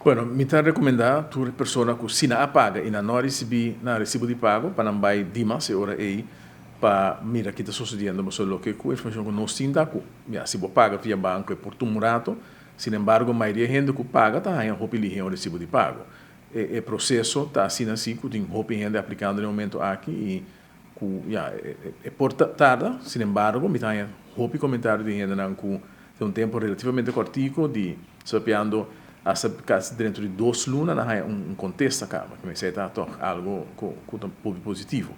Bueno, mi ta recomenda tur persona cu si nan a paga y nan no a ricibi nan recibo di pago pa nan bay Dimas e ora ey pa mira ki ta sucediendo pasobra loke cu informacion cu nos tin ta cu ya si bo paga via banco e por tuma un rato, sin embargo mayoria hende cu paga ta haya hopi lihe un recibo di pago. E proceso ta asina si cu tin hopi hende aplicando den e momento aki y cu ya e por tarda, sin embargo mi ta haña hopi comentario di hendenan cu den un tempo relativamente cortico di sapiando hasta casi dentro di dos luna nan haña un contesta caba, cu esey ta toch algo cu ta hopi positivo.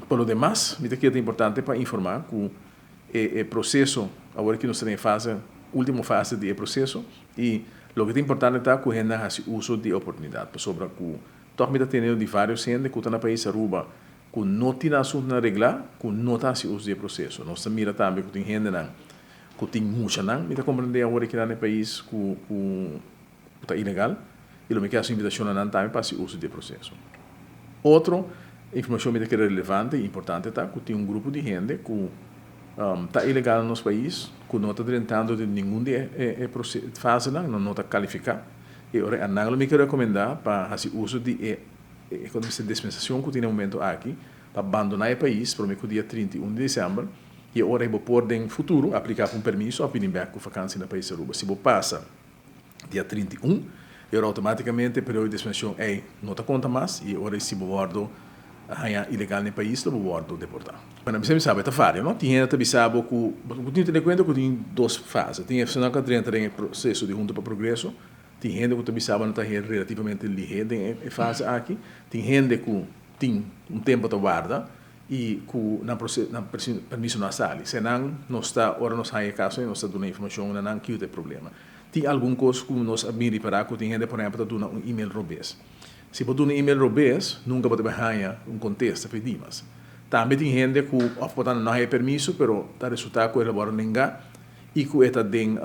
Por lo demas mi ta kere ta importante pa informa cu e proceso awor aki nos ta den e fase ultimo fase di e proceso y loke ta importante ta cu hendenan haci uso di e oportunidad pasobra cu Tòg mi ta tene di vários hende ku ta na pais Aruba ku no tin nan asuntunan reglá, ku no ta hasi uso di e proseso. Nos ta mira tambe ku tin hendenan ku tin muchanan, mi ta komprendé awor e keda na e pais ku ku ta ilegal, i lo mi ke hasi un invitashon na nan tambe pa hasi uso di e proseso. Otro informashon mi ta kere relevante i importante ta ku tin un grupo di hende ku ta ilegal na nos pais, ku no ta drentando den ningun di e e fasenan, nan no ta kalifiká. E ora a nan lo mi ke rekomendá pa hasi uso di e e kon bisa dispensacion ku tin na e momento aki pa bandoná e pais promé ku dia 31 di desèmber i e ora ei bo por den futuro apliká pa un permiso òf bini bèk ku fakansi na pais Aruba. Si bo pasa dia 31 e ora outomátikamente e periodo di dispensacion ei no ta konta mas i e ora ei si bo wòrdu haña ilegal na e pais lo bo wòrdu deportá. Bueno, mi sa bo e ta varia, no? Tin hende ta bisa bo ku bo tin tene kuenta ku tin dos fase. Tin esnan ku a drenta den e proseso di Hunto pa Progreso. Tin hende ku ta bisa bo nan ta hera relativamente lihé den e fase aki. Tin hende ku tin un tempu ta warda i ku nan nan permiso no a sali. Se nan nos ta ora nos haña e kaso nos ta duna informashon na nan kiu ta e problema. Tin algun kos ku nos a bin ripará ku tin hende por ehèmpel ta duna un email robes. Si bo duna email robes, nunka bo ta bai haña un kontesta pa e Dimas. Tambe tin hende ku òf por ta no haña e permiso, pero ta resultá ku el a wòrdu nengá i ku e ta den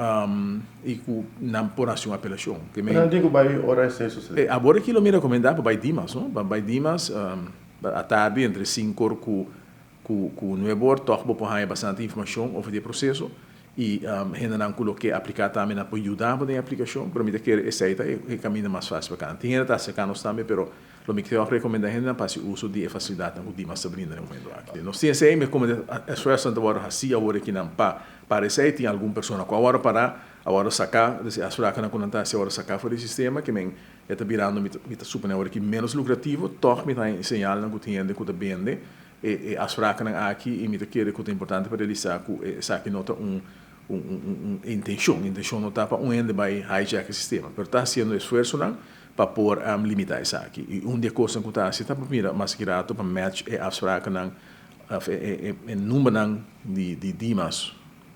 i ku nan por hasi un apelashon. Ke men. Nan tin ku bai ora esei sosodé. Awor aki lo mi rekomendá pa bai Dimas, no? Pa bai Dimas atardi entre sinkor ku ku nuebe or tòg bo por haña bastante informashon over di e proseso i hendenan ku lo ke apliká tambe nan por yuda bo den e aplikashon, pero mi ta kere esei ta e kaminda mas fásil pa kanda. Tin hende ta aserká nos tambe, pero lo mi tòg rekomendá hendenan pa hasi uso di e fasilidatnan ku Dimas ta brinda den e momento aki. Nos tin esei, mi komo esfuersonan ta wòrdu hasí awor akinan pa para esei. Tin algun persona ku a wòrdu pará, a wòrdu saká, des e afsprakennan ku nan ta hasi a wòrdu saká for di e sistema, ke men e ta birando mi ta suponé awor aki ménos lukrativo, tòg mi ta haña e señalnan ku tin hende ku ta bende E afsprakennan aki i mi ta kere ku ta importante pa realisá ku esaki no ta un un intenshon. Intenshon no ta pa un hende bai hijack e sistema, pero ta hasiendo esfuersonan pa por limitá esaki. I un di e kosnan ku ta hasi ta pa mira mas ki rato pa match e afsprakennan òf e numbernan di Dimas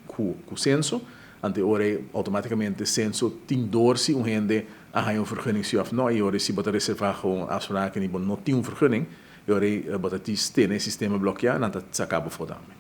ku Censo. Anto e ora ei outomátikamente Censo tin dor si un hende a haña un vergunning si òf no. I e ora ei si bo ta reservá gewoon afspraken i bo no tin un vergunning, E ora ei bo ta tis tene e sistema blokeá, nan ta saká bo for tambe.